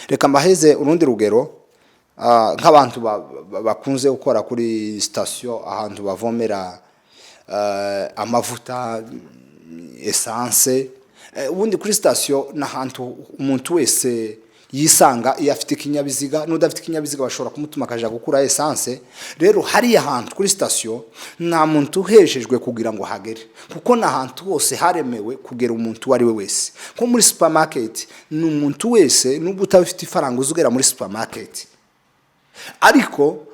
Reka mbaheze urundi rugero, nk'abantu bakunze gukora kuri sitasiyo, ahantu bavomera amavuta, essence. Ubundi kuri sitasiyo ni ahantu umuntu wese yisanga iyo afite ikinyabiziga, n'udafite ikinyabiziga bashobora kumutuma akajya gukura essence. Rero hariya hantu kuri sitasiyo nta muntu uhejejwe kugira ngo hagere, kuko ni ahantu hose haremewe kugera umuntu uwo ari we wese. Nko muri supermarket, ni umuntu wese, nubwo utaba ufite ifaranga uza ugera muri supermarket. Ariko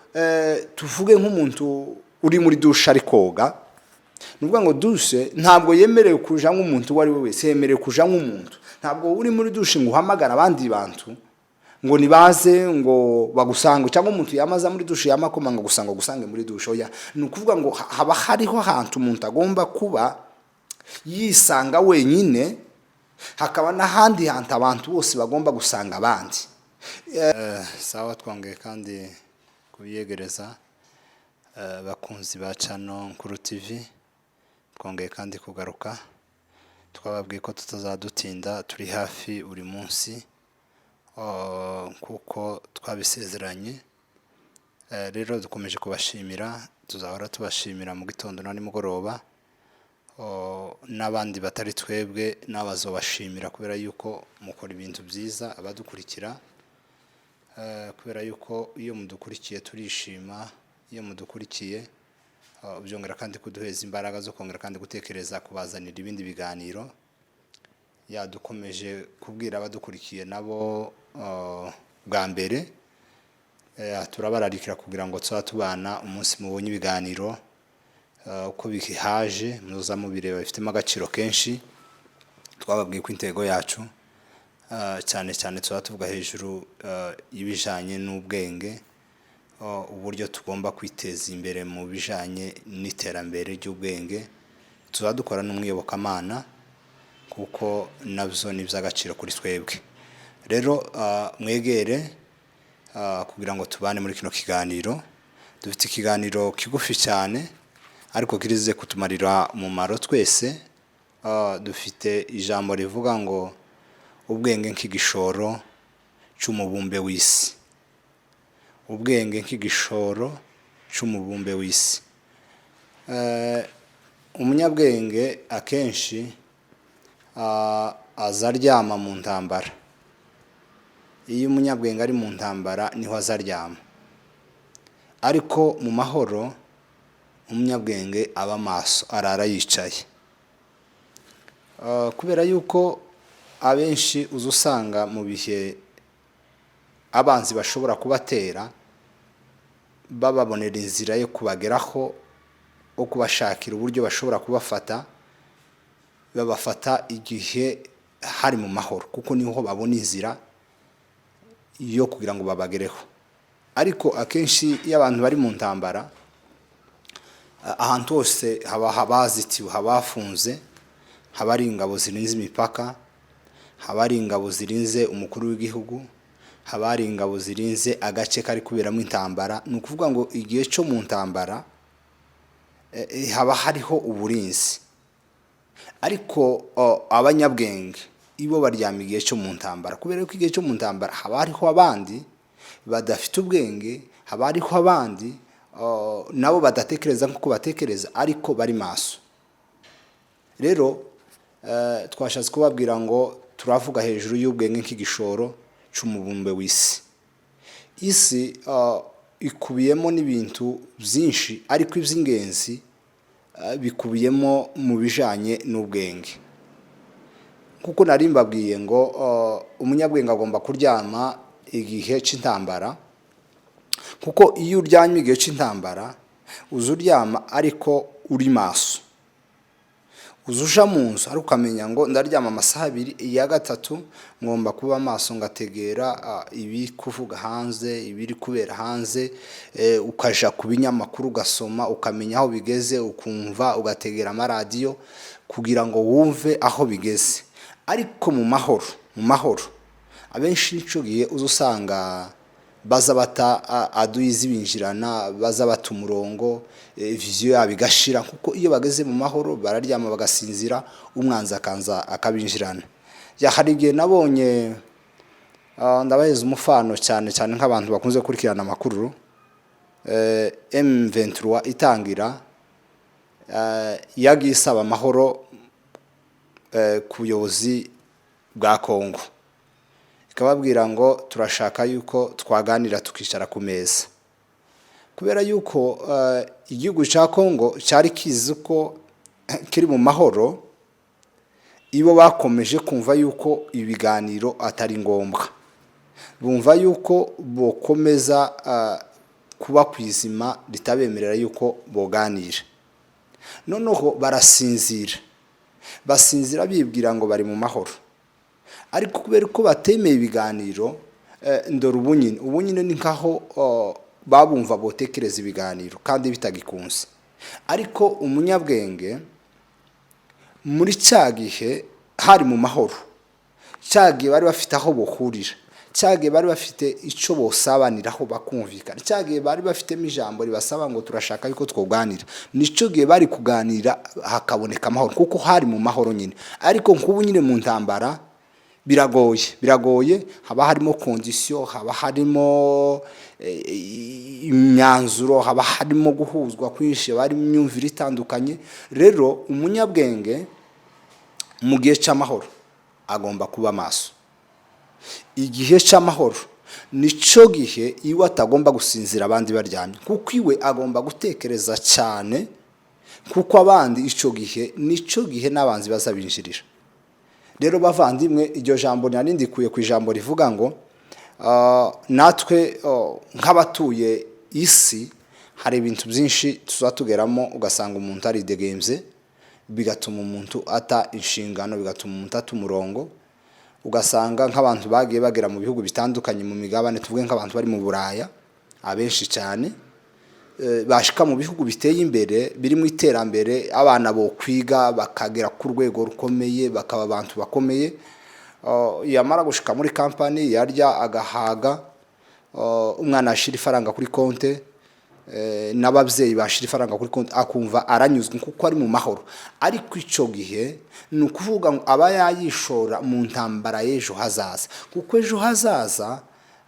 tuvuge nk'umuntu uri muri douche ari koga, ni ukuvuga ngo douche ntabwo yemerewe kuja nk'umuntu uwo ari we wese, yemerewe kuja nk'umuntu. Ntabwo uri muri douche ngo uhamagare abandi bantu ngo nibaze ngo bagusange, cyangwa umuntu yamaza muri douche yamakoma ngo gusanga gusange muri douche. Oya, ni ukuvuga ngo haba hariho ahantu umuntu agomba kuba yisanga wenyine, hakaba n'ahandi hantu abantu bose bagomba gusanga abandi. Sawa, twongeye kandi kubiyegereza abakunzi ba channel Nkuru TV. Twongeye kandi kugaruka, twababwiye ko tutazadutinda, turi hafi buri munsi kuko twabisezeranye. Rero dukomeje kubashimira, tuzahora tubashimira mu gitondo na nimugoroba. N'abandi batari twebwe nabo bazobashimira, kubera yuko mukora ibintu byiza abadukurikira, kubera yuko iyo mudukurikiye turishima. Iyo mudukurikiye byongera kandi kuduheza imbaraga zo kongera kandi gutekereza kubazanira ibindi biganiro. Yadukomeje kubwira abadukurikiye nabo bwa mbere, turabararikira kugira ngo tuba tubana umunsi mubonye ibiganiro uko bihaje, muza mubireba, bifitemo agaciro kenshi. Twababwiye ko intego yacu cyane cyane tuba tuvuga hejuru y'ibijanye n'ubwenge, uburyo tugomba kwiteza imbere mu bijanye n'iterambere ry'ubwenge. Tuba dukora n'umwiyobokamana, kuko nabyo ni iby'agaciro kuri twebwe. Rero mwegere kugira ngo tubane muri kino kiganiro. Dufite ikiganiro kigufi cyane ariko kirize kutumarira umumaro twese. Dufite ijambo rivuga ngo ubwenge nk'igishoro cy'umubumbe w'isi, ubwenge nk'igishoro cy'umubumbe w'isi. Umunyabwenge akenshi aza aryama mu ntambara. Iyo umunyabwenge ari mu ntambara niho aza aryama, ariko mu mahoro umunyabwenge aba maso, arara yicaye. Kubera yuko abenshi uza usanga mu bihe abanzi bashobora kubatera, bababonera inzira yo kubageraho, wo kubashakira uburyo bashobora kubafata, babafata igihe hari mu mahoro, kuko niho babona inzira yo kugira ngo babagereho. Ariko akenshi iyo abantu bari mu ntambara, ahantu hose haba habazitiwe, haba hafunze, haba hari ingabo zirinze imipaka, haba hari ingabo zirinze umukuru w'igihugu, haba hari ingabo zirinze agace kari kuberamo intambara. Ni ukuvuga ngo igihe cyo mu ntambara haba hariho uburinzi. Ariko abanyabwenge ibo baryama igihe cyo mu ntambara, kubera ko igihe cyo mu ntambara haba hariho abandi badafite ubwenge, haba hariho abandi nabo badatekereza nk'uko batekereza, ariko bari maso. Rero twashatse kubabwira ngo turavuga hejuru y'ubwenge nk'igishoro cy'umubumbe w'isi. Isi ikubiyemo n'ibintu byinshi, ariko iby'ingenzi bikubiyemo mu bijanye n'ubwenge. Kuko nari mbabwiye ngo umunyabwenge agomba kuryama igihe cy'intambara, kuko iyo uryamye igihe cy'intambara uza uryama ariko uri maso. Uza uja mu nzu ariko ukamenya ngo ndaryama amasaha 2, iya gatatu ngomba kuba maso, ngategera ibiri kuvuga hanze, ibiri kubera hanze, ukaja ku binyamakuru ugasoma, ukamenya aho bigeze, ukumva, ugategera amaradiyo kugira ngo wumve aho bigeze. Ariko mu mahoro, mu mahoro abenshi nico gihe uza usanga baza bata aduyi zibinjirana, baza bata umurongo, vision yabo igashira, kuko iyo bageze mu mahoro bararyama bagasinzira, umwanzi akanza akabinjirana. Ya, hari igihe nabonye Ndabaheza umufano cyane cyane nk'abantu bakunze gukurikirana amakuru. M23 itangira yagiye isaba amahoro ku buyobozi bwa Kongo, ikababwira ngo turashaka yuko twaganira, tukicara ku meza, kubera yuko igihugu cya Kongo cyari kizi ko kiri mu mahoro. Ibo bakomeje kumva yuko ibiganiro atari ngombwa, bumva yuko bokomeza kuba ku izima ritabemerera yuko boganira. Noneho barasinzira, basinzira bibwira ngo bari mu mahoro, ariko kubera ko batemeye ibiganiro, ndora ubu nyine ni nkaho babumva botekereza ibiganiro kandi bitagikunze. Ariko umunyabwenge, muri cya gihe hari mu mahoro, cya gihe bari bafite aho bohurira, cya gihe bari bafite icyo bosabaniraho bakumvikana, cya gihe bari bafitemo ijambo ribasaba ngo turashaka yuko twoganira, nicyo gihe bari kuganira hakaboneka amahoro, kuko hari mu mahoro nyine. Ariko nk'ubu nyine mu ntambara biragoye, biragoye. Haba harimo conditions, haba harimo imyanzuro, haba harimo guhuzwa kwinshi, haba harimo imyumvire itandukanye. Rero umunyabwenge mu gihe cy'amahoro agomba kuba maso. Igihe cy'amahoro nicyo gihe iwe atagomba gusinzira abandi baryamye, kuko iwe agomba gutekereza cyane, kuko abandi icyo gihe nicyo gihe n'abanzi bazabinjirira. Rero bavandimwe, iryo jambo nari ndikuye ku ijambo rivuga ngo natwe nk'abatuye isi hari ibintu byinshi tuzatugeramo, ugasanga umuntu aridegembye, bigatuma umuntu ata inshingano, bigatuma umuntu ata umurongo. Ugasanga nk'abantu bagiye bagera mu bihugu bitandukanye mu migabane, tuvuge nk'abantu bari mu Buraya, abenshi cyane bashika mu bihugu biteye imbere, biri mu iterambere, abana bo kwiga bakagera ku rwego rukomeye, bakaba abantu bakomeye. Yamara gushika muri kampani, yarya agahaga, umwana ashira ifaranga kuri konte, n'ababyeyi bashira ifaranga kuri konti, akumva aranyuzwe kuko ari mu mahoro. Ariko icyo gihe ni ukuvuga ngo aba yayishora mu ntambara y'ejo hazaza, kuko ejo hazaza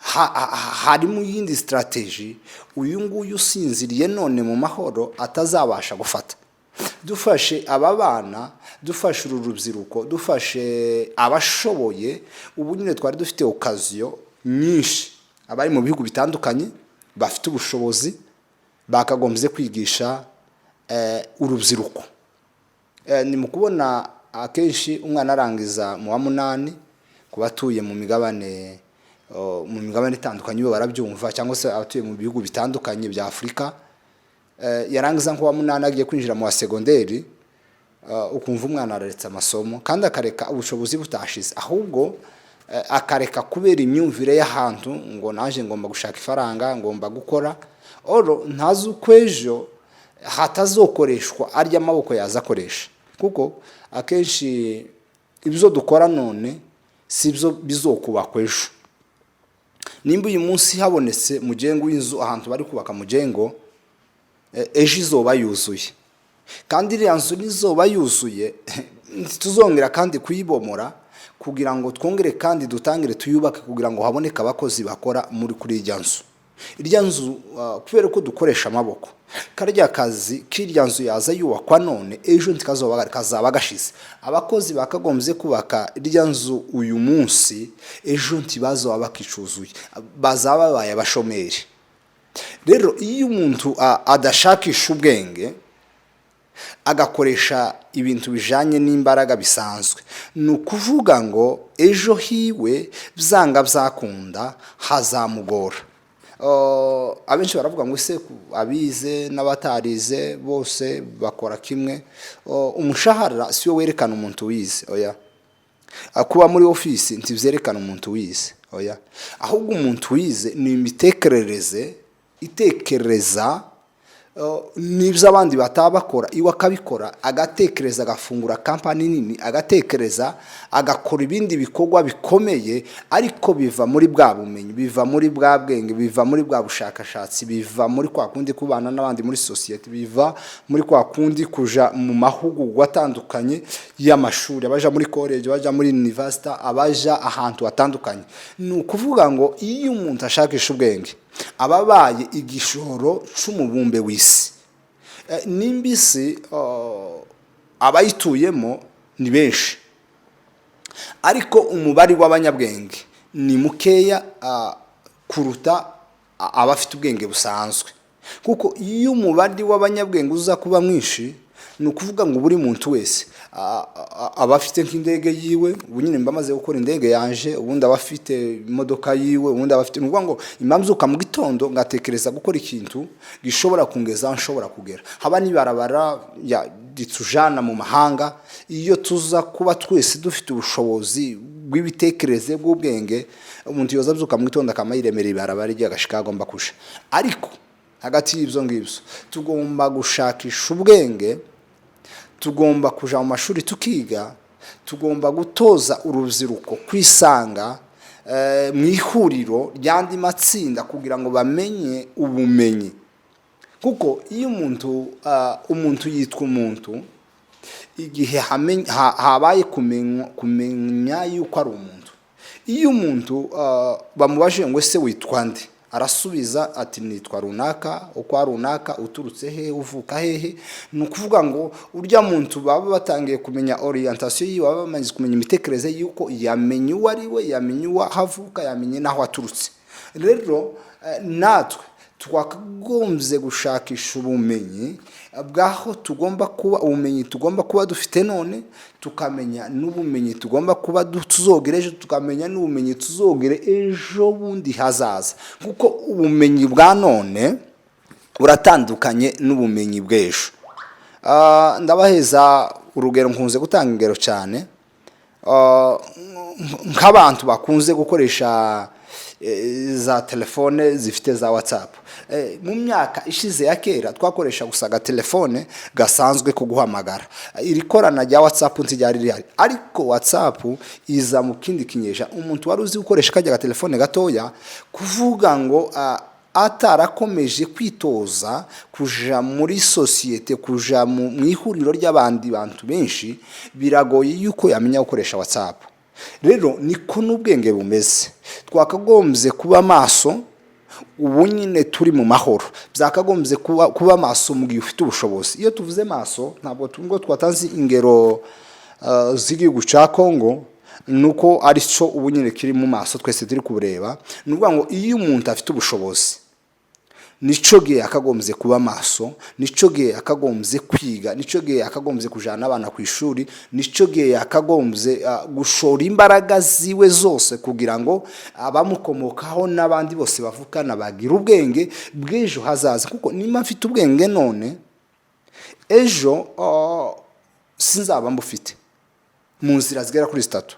harimo iyindi strategy uyu nguyu usinziriye none mu mahoro atazabasha gufata. Dufashe aba bana, dufashe uru rubyiruko, dufashe abashoboye. Ubu nyine twari dufite occasion nyinshi, abari mu bihugu bitandukanye bafite ubushobozi bakagombye kwigisha urubyiruko. Ni mu kubona akenshi umwana arangiza mu wa munani, ku batuye mu migabane itandukanye bo barabyumva, cyangwa se abatuye mu bihugu bitandukanye bya Afurika, yarangiza nk'uwa munani agiye kwinjira mu wa segonderi, ukumva umwana araretse amasomo, kandi akareka ubushobozi butashize, ahubwo akareka kubera imyumvire y'ahantu ngo naje ngomba gushaka ifaranga, ngomba gukora. Oro ntazi uko ejo hatazokoreshwa arya amaboko yaza akoresha, kuko akenshi ibyo dukora none si byo bizokubakwa ejo. Nimba uyu munsi habonetse mugengo w'inzu ahantu bari kubaka mugengo, ejo izoba yuzuye, kandi iriya nzu nizoba yuzuye tuzongera kandi kuyibomora kugira ngo twongere kandi dutangire tuyubake, kugira ngo haboneke abakozi bakora muri kuri irya nzu. Irya nzu, kubera ko dukoresha amaboko, karya kazi k'irya nzu yaza yubakwa none, ejo ntikazoba kazaba gashize. Abakozi bakagombye kubaka irya nzu uyu munsi, ejo ntibazoba bakicuzuye, bazaba babaye abashomeri. Rero iyo umuntu adashakisha ubwenge, agakoresha ibintu bijanye n'imbaraga bisanzwe, ni ukuvuga ngo ejo hiwe byanga byakunda hazamugora. Abenshi baravuga ngo ese abize n'abatarize bose bakora kimwe? Umushahara si wo werekana umuntu wize, oya. Kuba muri ofisi ntibyerekana umuntu wize, oya. Ahubwo umuntu wize ni imitekerereze itekereza. N'ibyo abandi bataba bakora, iwe akabikora, agatekereza agafungura kampani nini, agatekereza agakora ibindi bikorwa bikomeye, ariko biva muri bwa bumenyi, biva muri bwa bwenge, biva muri bwa bushakashatsi, biva muri kwa kundi kubana n'abandi muri sosiyete, biva muri kwa kundi kuja mu mahugurwa atandukanye y'amashuri, abaja muri college, abaja muri university, abaja ahantu hatandukanye. Ni ukuvuga ngo iyo umuntu ashakisha ubwenge, aba abaye igishoro c'umubumbe w'isi. Nimba isi abayituyemo ni benshi, ariko umubare w'abanyabwenge ni mukeya kuruta abafite ubwenge busanzwe, kuko iyo umubare w'abanyabwenge uza kuba mwinshi, ni ukuvuga ngo buri muntu wese aba afite nk'indege yiwe. Ubu nyine mba maze gukora indege yanje, ubundi aba afite imodoka yiwe, ubundi aba afite. Ni ukuvuga ngo impamvu mu gitondo ngatekereza gukora ikintu gishobora kungeza aho nshobora kugera, haba n'ibarabara ritujana mu mahanga. Iyo tuza kuba twese dufite ubushobozi bw'ibitekerezo, bw'ubwenge, umuntu yoza abyuka mu gitondo akama yiremera ibarabara rye, agashika aho agomba kuja. Ariko hagati y'ibyo ngibyo, tugomba gushakisha ubwenge, tugomba kuja mu mashuri tukiga, tugomba gutoza urubyiruko kwisanga mu ihuriro ry'andi matsinda kugira ngo bamenye ubumenyi, kuko iyo umuntu yitwa umuntu igihe habaye kumenya yuko ari umuntu. Iyo umuntu bamubajije ngo: "Ese witwa nde?" arasubiza ati: "Nitwa runaka, ukwa runaka, uturutse hehe, uvuka hehe?" Ni ukuvuga ngo urya muntu baba batangiye kumenya orientation yiwe, baba bamaze kumenya imitekerereze y'uko yamenye uwo ari we, yamenye uwo aho avuka, yamenye n'aho aturutse. Rero natwe twakagombye gushakisha ubumenyi bw'aho tugomba kuba, ubumenyi tugomba kuba dufite none, tukamenya n'ubumenyi tugomba kuba tuzogera ejo, tukamenya n'ubumenyi tuzogera ejo bundi hazaza, kuko ubumenyi bwa none buratandukanye n'ubumenyi bw'ejo. Ndabaheza urugero, nkunze gutanga ingero cyane. Nk'abantu bakunze gukoresha za telefone zifite za WhatsApp, mu myaka ishize ya kera twakoresha gusa agatelefone gasanzwe ko guhamagara. Iri korana rya WhatsApp ntiryari rihari, ariko WhatsApp iza mu kindi kinyejana. Umuntu wari uzi gukoresha kajya agatelefone gatoya, kuvuga ngo atarakomeje kwitoza kuja muri sosiyete, kuja mu ihuriro ry'abandi bantu benshi, biragoye yuko yamenya gukoresha WhatsApp. Rero niko n'ubwenge bumeze. Twakagombye kuba maso ubu nyine turi mu mahoro, byakagombye kuba maso mu gihe ufite ubushobozi. Iyo tuvuze maso, ntabwo ngo twatanze ingero z'igihugu cya Kongo, nuko ari cyo ubu nyine kiri mu maso twese turi kureba. Ni ukuvuga ngo iyo umuntu afite ubushobozi, nico gihe yakagombye kuba maso, nico gihe yakagombye kwiga, nico gihe yakagombye kujana abana ku ishuri, nico gihe yakagombye gushora imbaraga ziwe zose kugira ngo abamukomokaho n'abandi bose bavukana bagire ubwenge bw'ejo hazaza, kuko niba mfite ubwenge none, ejo sinzaba mbufite mu nzira zigera kuri zitatu.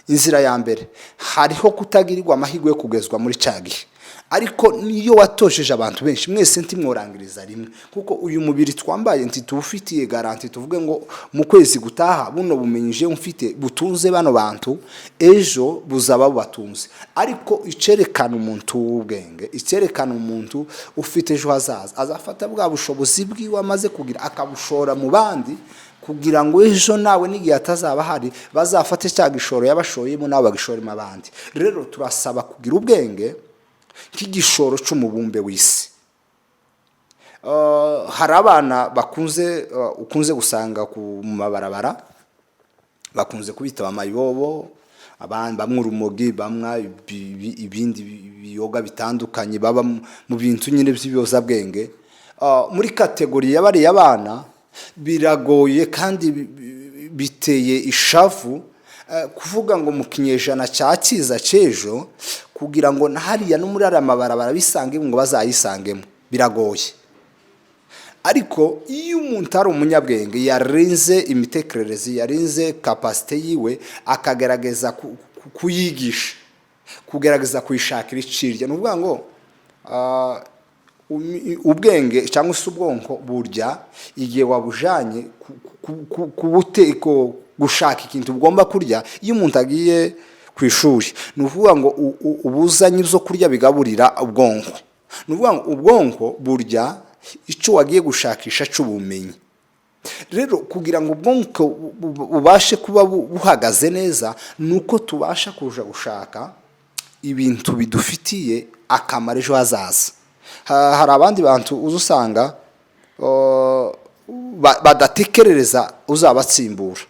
Inzira ya mbere, hariho kutagirirwa amahirwe yo kugezwa muri cya gihe, ariko niyo watosheje abantu benshi, mwese ntimworangiriza rimwe, kuko uyu mubiri twambaye ntituwufitiye garantie tuvuge ngo mu kwezi gutaha buno bumenyi je mfite butunze bano bantu, ejo buzaba bubatunze. Ariko icerekana umuntu w'ubwenge, icerekana umuntu ufite ejo hazaza, azafata bwa bushobozi bwiwe amaze kugira akabushora mu bandi, kugira ngo ejo nawe n'igihe atazaba ahari bazafate cya gishoro yabashoyemo, nabo bagishoremo abandi. Rero turasaba kugira ubwenge nk'igishoro cy'umubumbe w'isi. Hari abana bakunze ukunze gusanga ku mabarabara, bakunze kubita amayibobo, abandi bamwe urumogi, bamwe ibindi biyoga bitandukanye, baba mu bintu nyine by'ibiyobyabwenge. Muri catégorie ya bariya bana, biragoye kandi biteye ishavu kuvuga ngo mu kinyejana cya kiza cy'ejo, kugira ngo na hariya no muri ariya mabarabara bisangemo, ngo bazayisangemo, biragoye. Ariko iyo umuntu ari umunyabwenge, yarenze imitekerereze, yarenze capacité yiwe, akagerageza kuyigisha, kugerageza kuyishakira icirya, ni ukuvuga ngo Ubwenge cyangwa se ubwonko burya igihe wabujanye ku buteko gushaka ikintu bugomba kurya. Iyo umuntu agiye ku ishuri, ni ukuvuga ngo uba uzanye ibyo kurya bigaburira ubwonko. Ni ukuvuga ngo ubwonko burya icyo wagiye gushakisha cy'ubumenyi. Rero kugira ngo ubwonko bubashe kuba buhagaze neza, ni uko tubasha kuja gushaka ibintu bidufitiye akamaro ejo hazaza. Hari abandi bantu uza usanga badatekerereza uzabatsimbura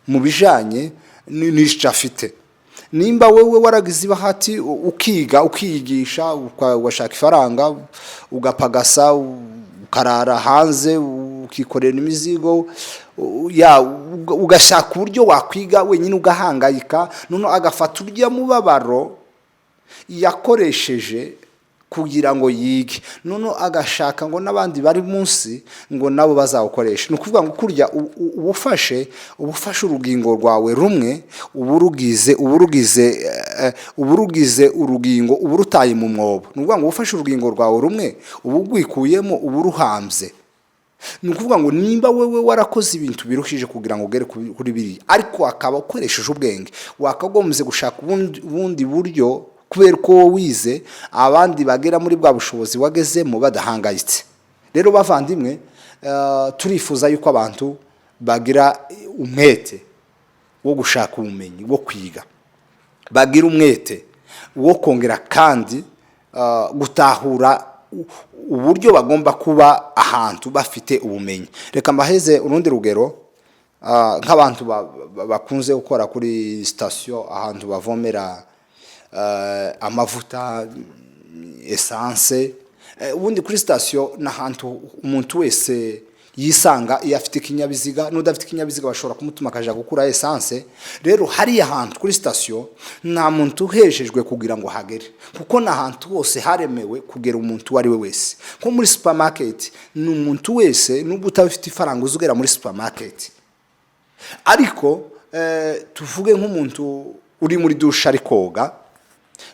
mu bijanye n'icyo afite. Nimba wowe waragize ibahati ukiga, ukiyigisha, ugashaka ifaranga, ugapagasa, ukarara hanze, ukikorera imizigo, ya ugashaka uburyo wakwiga wenyine, ugahangayika, noneho agafata urya mubabaro yakoresheje kugira ngo yige, noneho agashaka ngo n'abandi bari munsi ngo nabo bazawukoreshe. Ni ukuvuga ngo kurya uba ufashe urugingo rwawe rumwe, uba urugize urugingo, uba urutaye mu mwobo. Ni ukuvuga ngo uba ufashe urugingo rwawe rumwe, uba urwikuyemo, uba uruhambye. Ni ukuvuga ngo nimba wewe warakoze ibintu biruhije kugira ngo ugere kuri biriya, ariko akaba ukoresheje ubwenge, wakagombye gushaka ubundi buryo, kubera ko wowe wize, abandi bagera muri bwa bushobozi wagezemo badahangayitse. Rero bavandimwe, turifuza yuko abantu bagira umwete wo gushaka ubumenyi, wo kwiga, bagira umwete wo kongera kandi gutahura uburyo bagomba kuba ahantu bafite ubumenyi. Reka mbaheze urundi rugero, nk'abantu bakunze gukora kuri sitasiyo, ahantu bavomera amavuta, essence. Ubundi kuri sitasiyo ni ahantu umuntu wese yisanga iyo afite ikinyabiziga. N'udafite ikinyabiziga bashobora kumutuma akajya gukura essence. Rero hariya hantu kuri sitasiyo nta muntu uhejejwe kugira ngo hagere, kuko ni ahantu hose haremewe kugera umuntu uwo ari we wese. Nko muri supermarket, ni umuntu wese, nubwo utaba ufite ifaranga uza ugera muri supermarket. Ariko tuvuge nk'umuntu uri muri douche ari koga,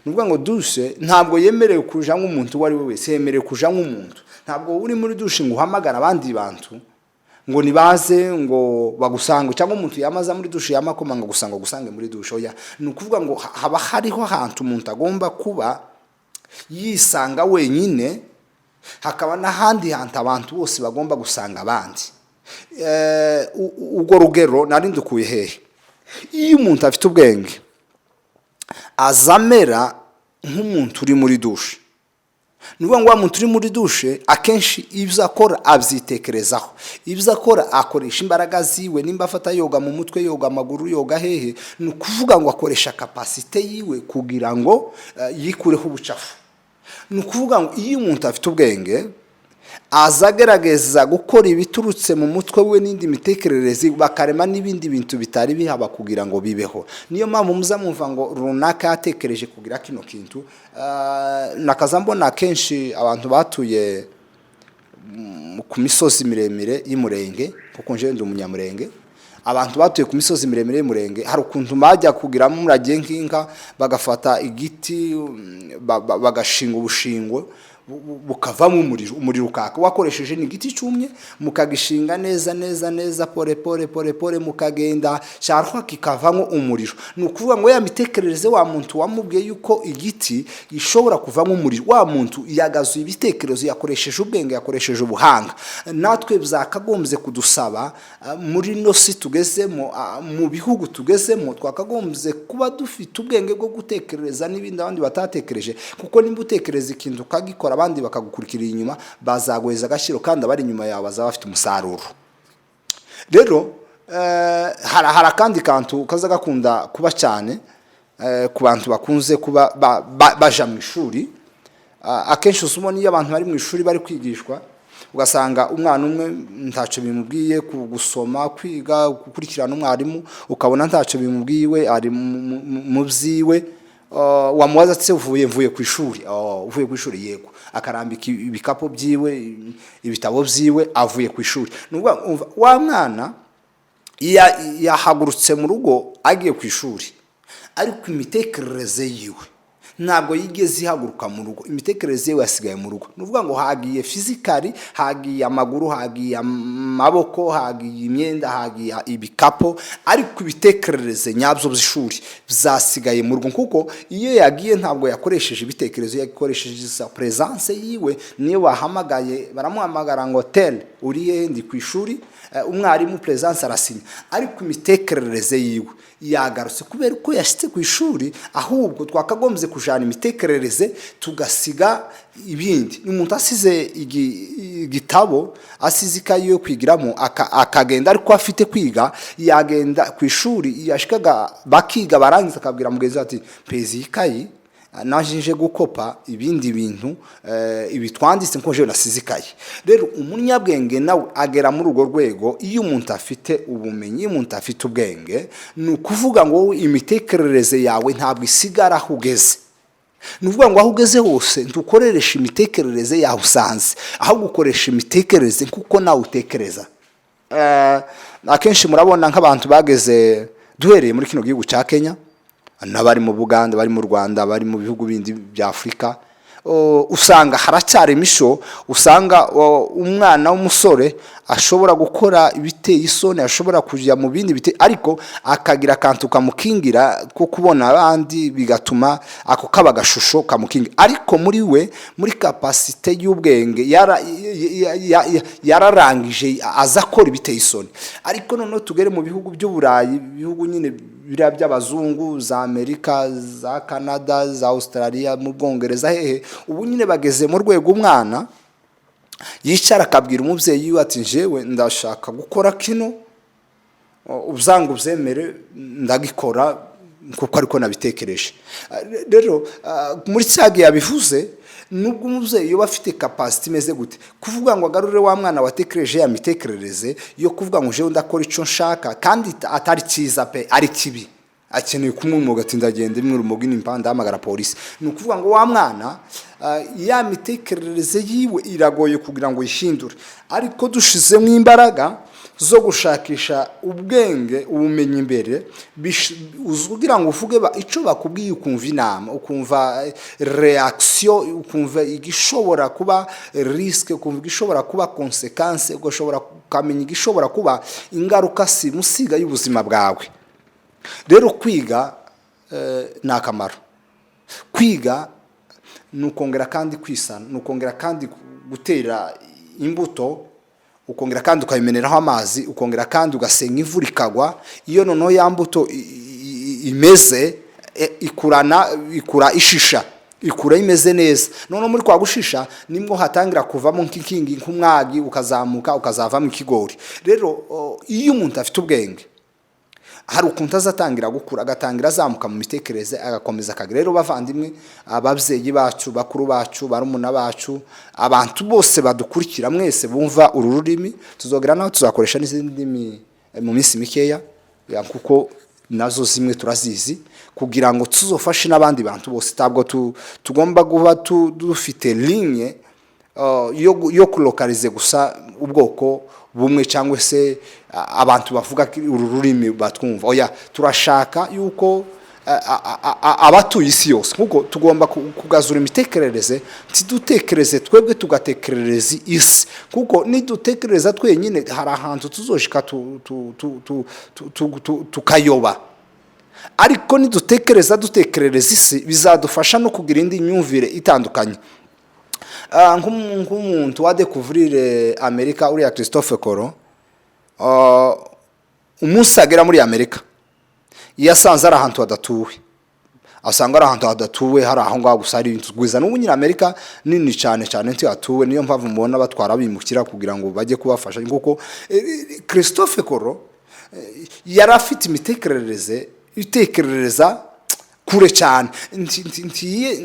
ni ukuvuga ngo douche ntabwo yemerewe kuja nk'umuntu uwo ari we wese, yemerewe kuja nk'umuntu. Ntabwo uri muri douche ngo uhamagare abandi bantu ngo nibaze ngo bagusange, cyangwa umuntu yamaza muri douche yamakoma ngo gusanga gusange muri douche. Oya, ni ukuvuga ngo haba hariho ahantu umuntu agomba kuba yisanga wenyine, hakaba n'ahandi hantu abantu bose bagomba gusanga abandi. Urwo rugero nari ndukuye hehe? Iyo umuntu afite ubwenge, azamera nk'umuntu uri muri douche. Ni ukuvuga ngo wa muntu uri muri douche, akenshi ibyo akora abyitekerezaho, ibyo akora akoresha imbaraga ziwe. Nimba afata yoga mu mutwe, yoga amaguru, yoga hehe, ni ukuvuga ngo akoresha capacité yiwe kugira ngo yikureho ubucafu. Ni ukuvuga ngo iyo umuntu afite ubwenge, aza agerageza gukora ibiturutse mu mutwe we n'indi mitekerereze, bakarema n'ibindi bintu bitari bihaba kugira ngo bibeho. Niyo mpamvu muza mwumva ngo runaka yatekereje kugira kino kintu. Nakaza mbona akenshi abantu batuye ku misozi miremire y'Umurenge, kuko nje ndi Umunyamurenge, abantu batuye ku misozi miremire y'Umurenge, hari ukuntu bajya kugiramo umurage nk'inka, bagafata igiti, bagashinga ubushingo, bukavamo umuriro, umuriro ukaka wakoresheje ni igiti cyumye, mukagishinga neza neza neza, pole pole pole pole, mukagenda cyarwa kikavamo umuriro. Ni ukuvuga ngo ya mitekerereze, wa muntu wamubwiye yuko igiti gishobora kuvamo umuriro, wa muntu yagazuye ibitekerezo, yakoresheje ubwenge, yakoresheje ubuhanga. Natwe byakagombye kudusaba, muri ino si tugezemo, mu bihugu tugezemo, twakagombye kuba dufite ubwenge bwo gutekereza n'ibindi abandi batatekereje, kuko nimba utekereza ikintu ukagikora, abandi bakagukurikira inyuma, bazaguheza agaciro, kandi abari inyuma yawe bazaba bafite umusaruro. Rero hari akandi kantu kaza gakunda kuba cyane ku bantu bakunze kuba baja mu ishuri. Akenshi usubona iyo abantu bari mu ishuri bari kwigishwa, ugasanga umwana umwe ntacyo bimubwiye gusoma, kwiga, gukurikirana umwarimu, ukabona ntacyo bimubwiye, ari mu byiwe. Wamubaza ati: "Uvuye?" "Mvuye ku ishuri." "Oh, uvuye ku ishuri?" "Yego." Akarambika ibikapu byiwe, ibitabo byiwe, avuye ku ishuri. Ni ukuvuga ngo, umva, wa mwana yahagurutse mu rugo agiye ku ishuri, ariko imitekerereze yiwe Ntabwo yigeze ihaguruka mu rugo, imitekerereze ye yasigaye mu rugo. Ni ukuvuga ngo hagiye physically, hagiye amaguru, hagiye amaboko, hagiye imyenda, hagiye ibikapo, ariko ibitekerereze nyabyo by'ishuri byasigaye mu rugo, kuko iyo yagiye ntabwo yakoresheje ibitekerezo, yakoresheje sa présence yiwe. Niyo bahamagaye, baramuhamagara ngo: "Tel, uri hehe?" "Ndi ku ishuri." Umwarimu présence arasinya, ariko imitekerereze yiwe yagarutse kubera ko yashyitse ku ishuri. Ahubwo twakagombye kujana imitekerereze, tugasiga ibindi. Umuntu asize igitabo, asize ikayi yo kwigiramo, akagenda, ariko afite kwiga, yagenda ku ishuri, yashikaga bakiga, barangiza akabwira mugenzi we ati: "Mpeza iyi kayi naje nje gukopa ibindi bintu, ibi twanditse, nko jewe nasize ikayi." Rero umunyabwenge nawe agera muri urwo rwego. Iyo umuntu afite ubumenyi, iyo umuntu afite ubwenge, ni ukuvuga ngo wowe imitekerereze yawe ntabwo isigara aho ugeze. Ni ukuvuga ngo aho ugeze hose ntukoresha imitekerereze yawe usanze, ahubwo ukoresha imitekerereze kuko nawe utekereza. Akenshi murabona nk'abantu bageze, duhereye muri kino gihugu cya Kenya, n'abari mu Buganda, bari mu Rwanda, bari mu bihugu bindi bya Afurika, usanga haracyari imico, usanga umwana w'umusore ashobora gukora ibiteye isoni, ashobora kujya mu bindi bite, ariko akagira akantu kamukingira ko kubona abandi, bigatuma ako kaba agashusho kamukingira, ariko muri we, muri capacité y'ubwenge, yararangije, aza akora ibiteye isoni. Ariko noneho tugere mu bihugu by'Uburayi, ibihugu nyine biriya by'abazungu, za Amerika, za Canada, za Australia, mu Bwongereza, hehe, ubu nyine bageze mu rwego umwana yicara akabwira umubyeyi we ati: "Njyewe ndashaka gukora kino, uzanga ubyemere, ndagikora kuko ariko nabitekereje." Rero muri cya gihe yabivuze, nubwo umubyeyi yoba afite capacité imeze gute, kuvuga ngo agarure wa mwana watekereje ya mitekerereze yo kuvuga ngo jewe ndakora icyo nshaka, kandi atari cyiza pe, ari kibi, akeneye kumwumuga ati: "Ndagenda imwe urumogi n'impanda, ndahamagara polisi." Ni ukuvuga ngo wa mwana, ya mitekerereze yiwe iragoye kugira ngo uyihindure, ariko dushizemo imbaraga zo gushakisha ubwenge, ubumenyi imbere, kugira ngo uvuge icyo bakubwiye, ukumva inama, ukumva réaction, ukumva igishobora kuba risque, ukumva igishobora kuba conséquence, ugashobora ukamenya igishobora kuba ingaruka simusiga y'ubuzima bwawe. Rero kwiga ni akamaro. Kwiga ni ukongera kandi kwisana, ni ukongera kandi gutera imbuto, ukongera kandi ukayimeneraho amazi, ukongera kandi ugasenga, imvura ikagwa. Iyo noneho ya mbuto imeze, ikurana, ikura ishisha, ikura imeze neza. Noneho muri kwa gushisha nimwo hatangira kuvamo nk'ikingi, nk'umwagi, ukazamuka ukazavamo ikigori. Rero iyo umuntu afite ubwenge, hari ukuntu azatangira gukura, agatangira azamuka mu mitekerereze, agakomeza akagira. Rero bavandimwe, ababyeyi bacu, bakuru bacu, barumuna bacu, abantu bose badukurikira mwese bumva uru rurimi, tuzogera naho tuzakoresha n'izindi ndimi mu minsi mikeya, kuko nazo zimwe turazizi, kugira ngo tuzofashe n'abandi bantu bose. Ntabwo tugomba kuba dufite ligne yo kulocaliser gusa ubwoko bumwe cyangwa se abantu bavuga uru rurimi batwumva. Oya, turashaka yuko abatuye isi yose, kuko tugomba kugazura imitekerereze, ntidutekereze twebwe, tugatekerereza isi, kuko nidutekereza twenyine hari ahantu tuzoshika tukayoba, ariko nidutekereza dutekerereza isi, bizadufasha no kugira indi myumvire itandukanye. Nk'umuntu wa découvrir Amerika, uriya Christophe Colomb, umunsi agera muri Amerika, iyo asanze ari ahantu hadatuwe, asanga ari ahantu hadatuwe, hari aho ngaho gusa hari inzu gusa. N'ubu nyine Amerika nini cyane cyane ntihatuwe, niyo mpamvu mubona batwara abimukira kugira ngo bajye kubafasha, kuko Christophe Colomb yari afite imitekerereze itekerereza kure cyane.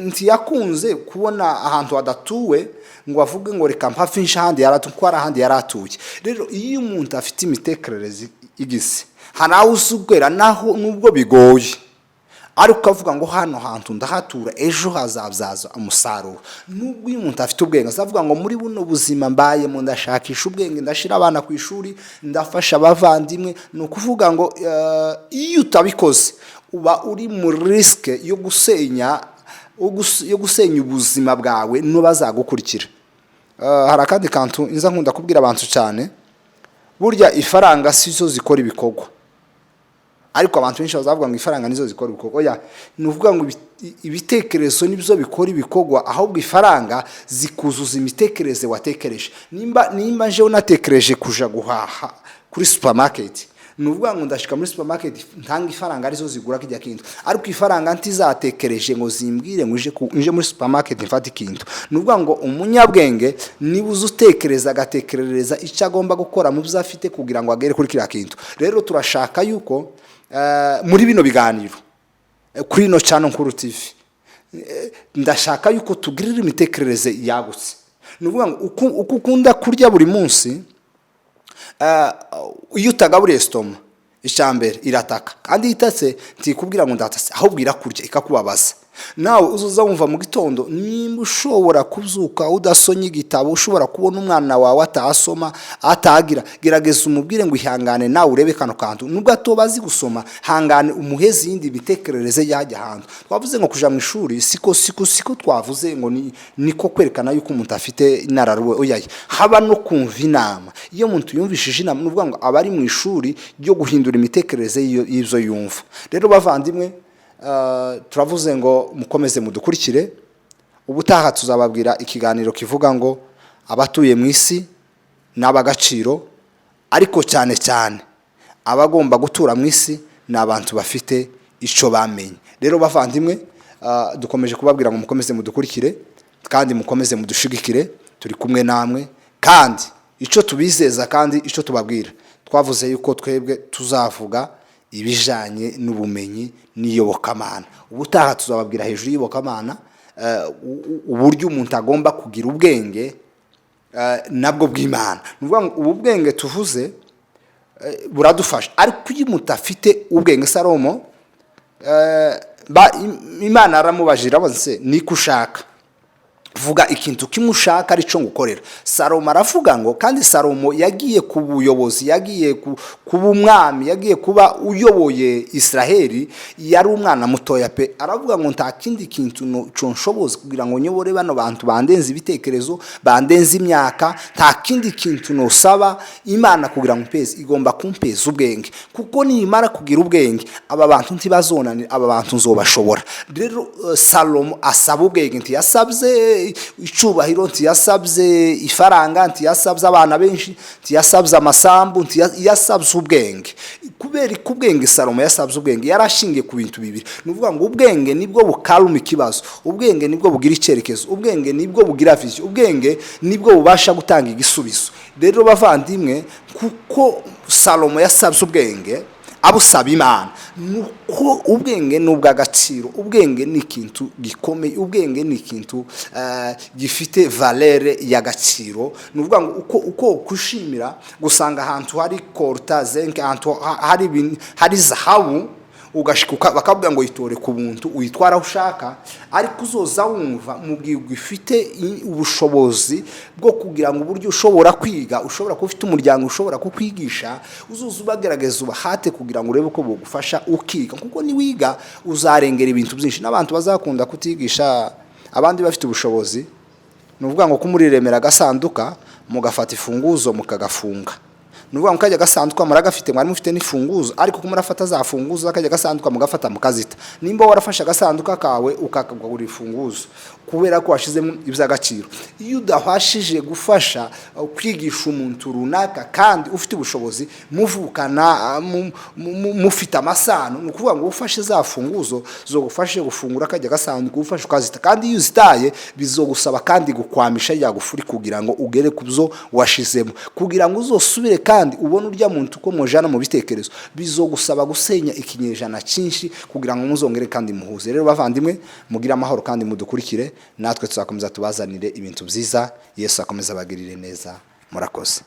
Ntiyakunze kubona ahantu hadatuwe ngo avuge ngo reka mpafishe ahandi yari atuye, kuko hari ahandi yari atuye. Rero iyo umuntu afite imitekerereze igize, hari aho usugera naho nubwo bigoye, ariko ukavuga ngo hano hantu ndahatura, ejo hazabyaza umusaruro. Nubwo iyo umuntu afite ubwenge, azavuga ngo muri buno buzima mbayemo ndashakisha ubwenge, ndashyira abana ku ishuri, ndafasha abavandimwe. Ni ukuvuga ngo iyo utabikoze uba uri mu risque yo gusenya. yo gusenya ubuzima bwawe n'abazagukurikira. Hari akandi kantu inza nkunda kubwira abantu cyane: burya ifaranga si zo zikora ibikorwa, ariko abantu benshi bazavuga ngo ifaranga nizo zikora ibikorwa. Oya, ni ukuvuga ngo ibitekerezo nibyo bikora ibikorwa, ahubwo ifaranga zikuzuza imitekerereze watekereje. Nimba njewe natekereje kuja guhaha kuri supermarket, ni ukuvuga ngo ndashika muri supermarket, ntanga ifaranga, arizo zigura kijya kintu. Ariko ifaranga ntizatekereje ngo zimbwire ngo nje muri supermarket mfate ikintu. Ni ukuvuga ngo umunyabwenge niba uzi utekereza, agatekerereza icyo agomba gukora mu byo afite kugira ngo agere kuri kiriya kintu. Rero turashaka yuko muri bino biganiro kuri ino channel Nkuru TV, ndashaka yuko tugirira imitekerereze yagutse. Ni ukuvuga ngo uko ukunda kurya buri munsi, iyo utagaburiye estomac, icya mbere irataka, kandi iyo itatse ntikubwira ngo ndatase, ahubwo irakurya ikakubabaza. Nawe uzuza wumva mu gitondo, nimba ushobora kubyuka udasomye igitabo, ushobora kubona umwana wawe atasoma atagira, gerageza umubwire ngo ihangane nawe urebe kano kantu. Nubwo atoba azi gusoma, hangane umuheze iyindi mitekerereze yajya ahantu. Twavuze ngo kuja mu ishuri siko twavuze ngo ni niko kwerekana yuko umuntu afite inararibonye. Oya, haba no kumva inama. Iyo umuntu yumvishije inama, ni ukuvuga ngo aba ari mu ishuri ryo guhindura imitekerereze y'ibyo yumva. Rero bavandimwe, turavuze ngo mukomeze mudukurikire. Ubutaha tuzababwira ikiganiro kivuga ngo abatuye mu isi ni ab'agaciro, ariko cyane cyane abagomba gutura mu isi ni abantu bafite icyo bamenye. Rero bavandimwe, dukomeje kubabwira ngo mukomeze mudukurikire kandi mukomeze mudushigikire. Turi kumwe namwe, kandi icyo tubizeza kandi icyo tubabwira, twavuze yuko twebwe tuzavuga ibijyanye n'ubumenyi n'iyobokamana. Ubutaha tuzababwira hejuru y'iyobokamana, uburyo umuntu agomba kugira ubwenge nabwo bw'Imana. Ni ukuvuga ngo ubu bwenge tuvuze buradufasha, ariko iyo umuntu afite ubwenge, Salomo Imana aramubajije, irabaza se niko ushaka, vuga ikintu kimwe ushaka aricyo ngukorera. Salomo aravuga ngo, kandi Salomo yagiye ku buyobozi, yagiye kuba umwami, yagiye kuba uyoboye Israheli, yari umwana mutoya pe. Aravuga ngo nta kindi kintu nshoboza kugira ngo nyobore bano bantu bandenze ibitekerezo, bandenze imyaka, nta kindi kintu nosaba Imana kugira ngo mpeze, igomba kumpeza ubwenge, kuko nimara kugira ubwenge aba bantu ntibazonanira, aba bantu nzobashobora. Rero Salomo asaba ubwenge, ntiyasabye icubahiro, ntiyasabye ifaranga, ntiyasabye abana benshi, ntiyasabye amasambu, yasabye ubwenge. Kubera ko ubwenge, Salomo yasabye ubwenge, yarashingiye ku bintu bibiri. Ni ukuvuga ngo ubwenge nibwo bukaruma ikibazo, ubwenge nibwo bugira icyerekezo, ubwenge nibwo bugira vision, ubwenge nibwo bubasha gutanga igisubizo. Rero bavandimwe, kuko Salomo yasabye ubwenge abusaba Imana, nuko ubwenge ni ubw'agaciro, ubwenge ni ikintu gikomeye, ubwenge ni ikintu gifite valeur y'agaciro. Ni ukuvuga ngo uko kushimira gusanga ahantu hari coltan, zinc, ahantu hari zahabu, ugashika bakavuga ngo yitore ku buntu, uyitwara aho ushaka. Ariko uzoza wumva mu gihe ugifite ubushobozi bwo kugira ngo uburyo ushobora kwiga, ushobora kuba ufite umuryango ushobora kukwigisha, uzoza ubagerageza ubahate kugira ngo urebe ko bugufasha ukiga, kuko niwiga uzarengera ibintu byinshi. N'abantu bazakunda kutigisha abandi bafite ubushobozi, ni ukuvuga ngo kumuriremera agasanduka, mugafata ifunguzo mukagafunga. Ni ukuvuga ngo kajya gasanduka muragafite, mwari mufite n'ifunguzo, ariko ko murafata za funguzo kajya gasanduka mugafata mukazita. Nimba warafashe agasanduka kawe ukakagura ifunguzo kubera ko washizemo iby'agaciro, iyo udafashije gufasha kwigisha umuntu runaka kandi ufite ubushobozi, muvukana, mufite amasano, ni ukuvuga ngo ufashe za funguzo zogufashe gufungura kajya gasanduka, ufashe ukazita, kandi iyo uzitaye bizogusaba kandi gukwamisha ya gufuri kugira ngo ugere ku byo washizemo, kugira ngo uzosubire kandi ubone urya muntu uko mujana mu bitekerezo, bizogusaba gusenya ikinyejana cyinshi kugira ngo muzongere kandi muhuze. Rero bavandimwe, mugire amahoro kandi mudukurikire, natwe tuzakomeza tubazanire ibintu byiza. Yesu akomeza abagirire neza. Murakoze.